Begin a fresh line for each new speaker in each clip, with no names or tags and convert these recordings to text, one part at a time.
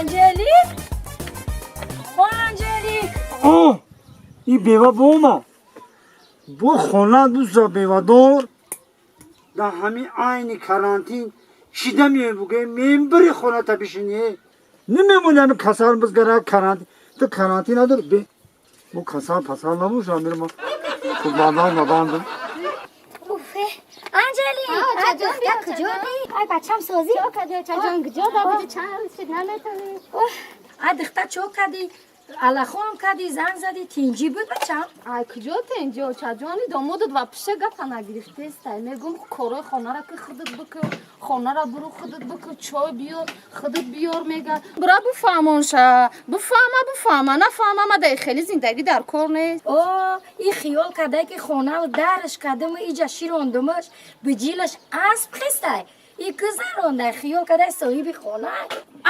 Анжелик, о Анжелик.
О, ин бева бома. Бо хона дӯста бевадор. Дар ҳамин айни карантин чида меоем, бугӯем, мембири хоната бишини. Намемони ҳамин касал бизгара карантин. Ту карантин надори? Бе. Бо касал пасал набоша, мирма. Хуб бандам набандам.
Уфе, Анжелик, ай духтар куҷо ди? Ай бачам созӣ?
Чо кади, чаҷон, куҷо да буди? Чанд рӯз шуд, наметавонӣ.
Ай духтар, чо кади? Аллахом кади, занг зади, тинҷӣ буд бачам?
Ай куҷо тинҷӣ, очаҷони? Домодат ва пиша гапа нагирифтестай. Мегум, корои хонара ки худат бикун, хонара буру худат бикун, чой биёр, худат биёр мега. Бура буфаҳмонша, буфаҳма, буфаҳма, нафаҳма, ма дай хеле зиндагӣ дар кор нест.
О, и хиёл кадай ки хонаву дараш кадаму иҷа широндумаш, биҷилаш асп хестай. И гузарондай, хиёл кадай соҳиби хона.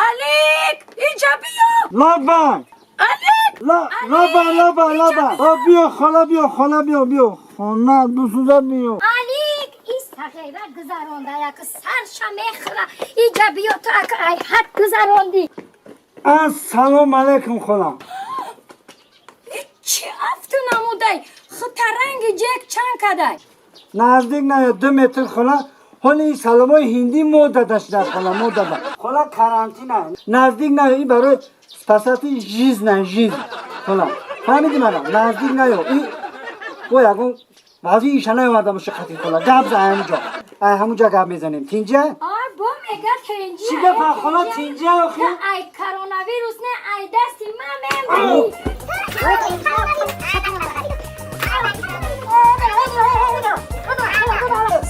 Алик, иҷа биё!
Лабан!
Алик!
Лаба, лаба, лаба. О, биё, хола, биё, хола, биё, биё. Хона дусуза биё.
Алик, и сағира гузаронда, яку сарша мехӯра. Иҷа биё, ту ака ай ҳад гузарондӣ.
Ассалому алайкум, хола.
Чӣ афту намудай? Хутаранги ҷек чанд кадай?
Наздик наё, 2 метр, хола. Ҳоли ин саломои ҳиндӣ мода дашта, хола, мода ба. Хола, карантина. Наздик наё, ин барои спасати жизнь, жизнь. Хола. Фаҳмиди мана? Наздик наё. Ин бо ягон вазъи иша наёварда боша хати, хола. Гап за ҳамунҷо. Ай ҳамунҷа гап мезанем. Тинҷа?
Ай бо мега тинҷи.
Чӣ гапа, хола, тинҷа охи?
Ай коронавирус не, ай дасти ман мемрӣ.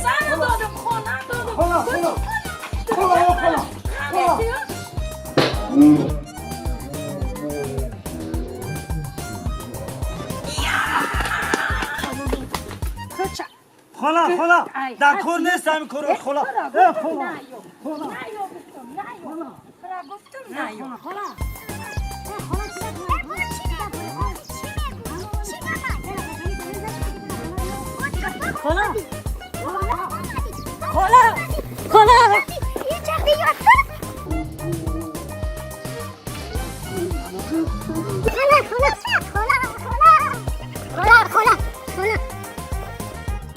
Сара додам, хона додам.
Хола, хола. Хола, о, хола. Хола. Хола, хола. Дар кор нест ҳамин коро, хола. Э, хола. Хола.
Наё гуфтам, наё. Тура гуфтам, наё.
Хола.
Хола. Хола. Хола.
Хола, хола, хола.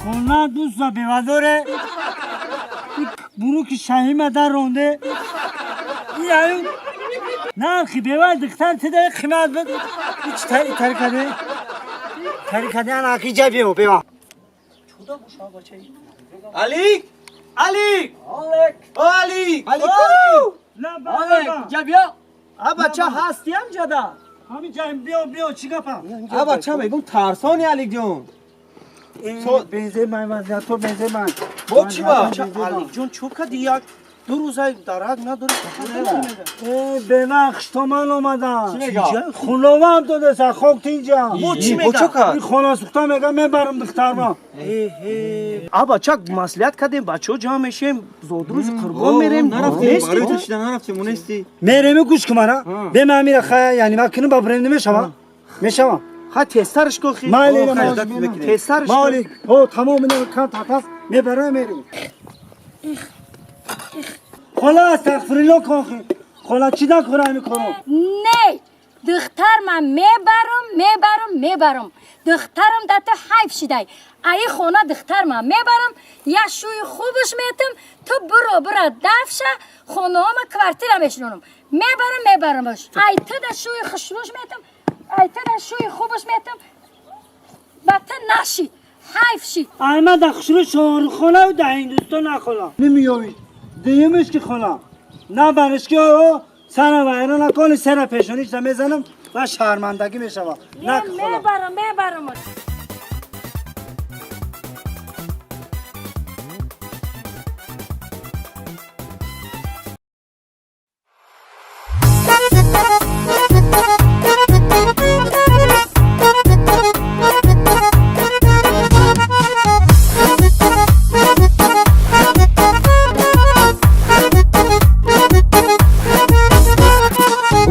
Хона дӯста бевадоре. Буруки шаҳима дар ронде. Ин аю нархи бева духтар тида қимат буд. Ич тари тари каде? Тари каде ана аки ҷа биё бева.
Алик! Алик!
Алик!
Алик!
Алик!
Лаба,
Алик!
лаба.
Ҷа биё! А бача ҳастӣ ҳам ҷада?
Ҳамин ҷаем, биё, биё, чӣ гапа?
А бача, мегум, тарсони, Алик ҷон.
Бензе ман вазиятҳо бензе ман.
Бо чӣ ба?
Бача, Алик ҷон, чӯ кади, як ду рӯза дарак надори.
Э, бева, хиштоман омадам.
Чӣ мега?
Хуновам додеса, хок тинҷа.
Бо чӣ
Бо чӣ
мега?
кард?
Ин хона сӯхта мега, мебарам духтарма.
А бача, маслиҳат кардем, бачаҳо ҷамъ мешем, зодрӯзи Қурбон мерем.
Нарафтем,
Нести
барои
ту?
ту шида нарафтем, унести.
Мереми, гӯш кун мара. Бема амира хая, яъни ма кунам ба брем намешава? Мешава.
Ха, тезтарш кун хи.
Майли,
О,
майли.
хай, мекунем.
Тезтарш кун.
Майли, о, тамом ина кан татас мебарам, мерем. Хола, астағфирулло кун хи. Хола, чӣ накора ҳамин коро?
Не, духтар ман мебарам, мебарам, мебарам. Духтарам да ту ҳайф шидай. Аи хона духтар ман мебарам, як шӯи хубаш метам, ту буро бура дафша, хонаҳома квартира мешинонам. Мебарам, мебарамаш. Ай ту да шӯи хушрӯш метам, ай ту да шӯи хубаш метам, ба ту нашид, ҳайф шид.
Ай ман дар хушрӯ шоҳрухонаю дар Ҳиндустон нахола. Намеёвӣ. Дуюмиш ки хола. Набариш ки о сара вайрон накони, сера пешоништа мезанам ва шармандагӣ мешава. Нак хола.
Мебарам, мебарам.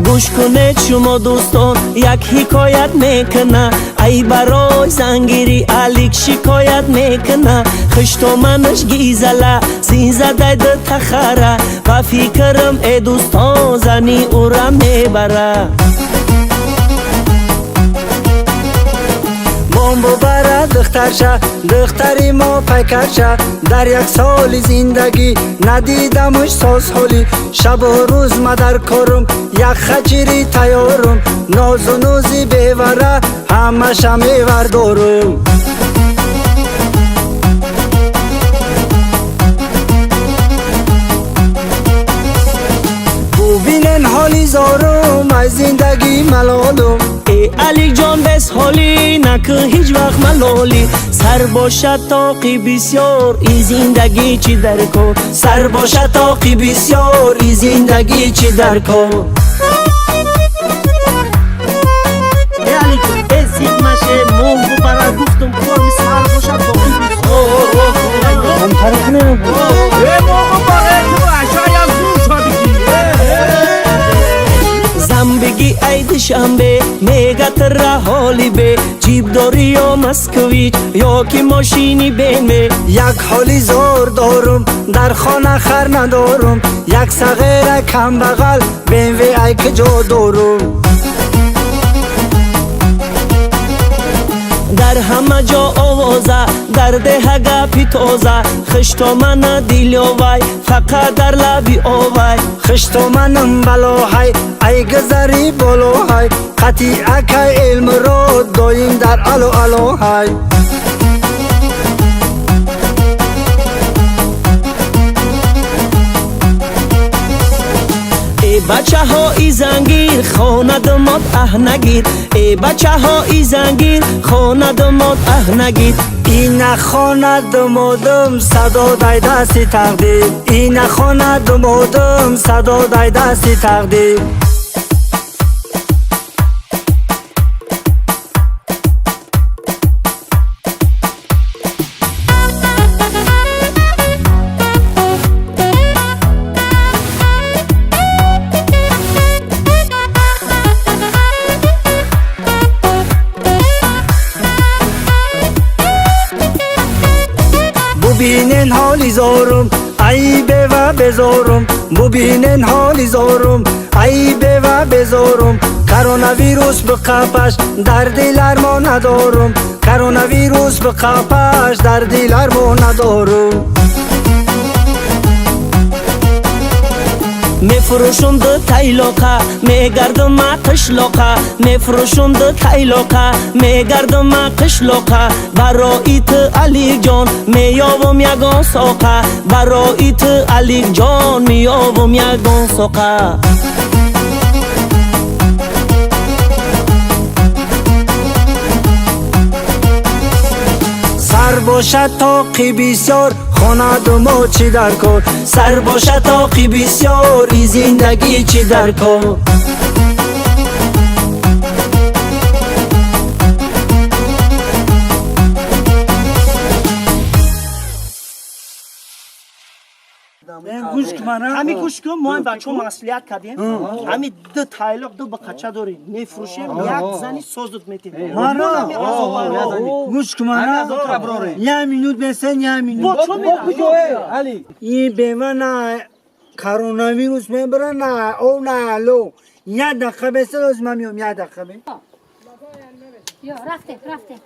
Гӯш кунед шумо дӯстон, як ҳикоят мекуна. Ай барои зангири Алик шикоят мекуна. Хуштоманаш гизала зинзадай ду тахара. Ба фикрам э дӯстон зани ӯра мебара.
Бубара духтарша, духтари мо пайкарша. Дар як соли зиндагӣ надидамуш созҳолӣ. Шабу рӯз ма дар корум, як хачири тайёрум. Нозу нӯзи бевара ҳамаша мевардорум. Бубинен ҳоли зорум, аз зиндагӣ малолум.
Э Алиҷон бесҳолӣ накӯ ҳеҷ вақт малолӣ. Сар бошад тоқи бисёр, ин зиндагӣ чӣ дар кор. Сар бошад тоқи бисёр, ин зиндагӣ чӣ дар кор.
Э Алик, э зид маше, мон бубара гуфтум корми сар бошад тоқи бисёр.
Э мон бубара ту ашаям зур шадики.
Замбиги ай Душанбе мегатра ҳоли бе. Ҷиб дорӣ ё Москвич ё ки мошини БМВ.
Як ҳоли зор дорум, дар хона хар надорум. Як сағира камбағал БМВ ай куҷо дорум.
Дар ҳама ҷо овоза, дар деҳа гапи тоза. Хуштомана дилёвай, фақат дар лаби овай.
Хуштоманам балоҳай, ай гузари болоҳай. Қатъи акай илмро доим дар ало алоҳай.
Э бачаҳои зангир, хона думод аҳ нагир. Э бачаҳои зангир, хона думод аҳ нагир.
Ина хона думодум, садо дай дасти тақдир. Ина хона думодум, садо дай дасти тақдир. Бубинен ҳоли зорум, ай бева безорум. Бубинен ҳоли зорум, ай бева безорум. Коронавирус биқапаш, дар дилармо надорум. Коронавирус биқапаш, дар дилармо надорум.
Мефурӯшум ду тайлоқа, мегардум ма қишлоқа. Мефурӯшум ду тайлоқа, мегардум ма қишлоқа. Барои ту Алиҷон меёвум ягон соқа. Барои ту Алиҷон меёвум ягон соқа.
Сар бошад тоқи бисёр, хона думо чӣ дар кор.
Сар бошад тоқи бисёр, ин зиндагӣ чӣ дар кор.
Ҳами гӯш кун, мо ин бачаҳо маслиҳат кардем. Ҳами ду тайлоқ, ду бақача дорем, мефурӯшем, як зани созут метем.
Мара, гӯш кун мара. Як минут месен, як минут. Ин бева на коронавирус мебара, на ов, на ало. Як дақиқа бесен, оз ман меом, як дақиқа бе.
Ё, рафтем, рафтем.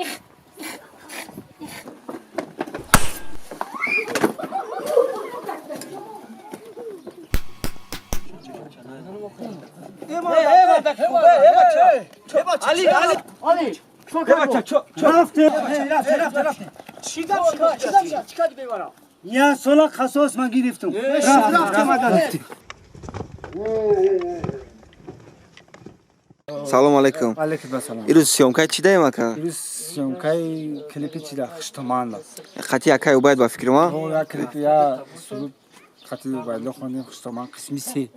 Их, их, их.
Я сола қасос ман гирифтум.
Салом алейкум.
Алейкум ассалом.
Ирӯз съёмкаи чӣ даем ака?
Ирӯз съёмкаи клипи чӣ да Хуштоманд аст.
Қатъи акай Убайд ба фикри ма?
Я клип я суруд қатъи Убайдулло хондем Хуштоманд қисми се.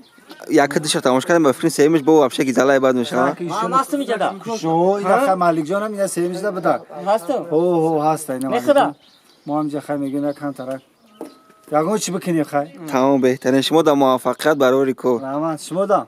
Яка диша тамош кардем ба фикри сеюмиш бо вообще гизалай бад мешава.
Ман ҳастам иҷада. Шо ина Маликҷонам ина сеюмиш да буда.
Ҳастам.
Ҳо ҳо ҳаста ина.
Мехӯрам.
Мо ҳам ҷа хай мегӯем як кам тарак. Ягон чӣ бикунем хай?
Тамом беҳтарин. Шумо да муваффақият барори кор.
Раҳмат шумо да.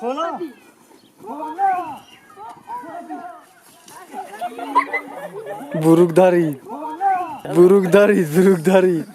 Хола.
Бурук дарид. Бурук дарид, бурук дарид.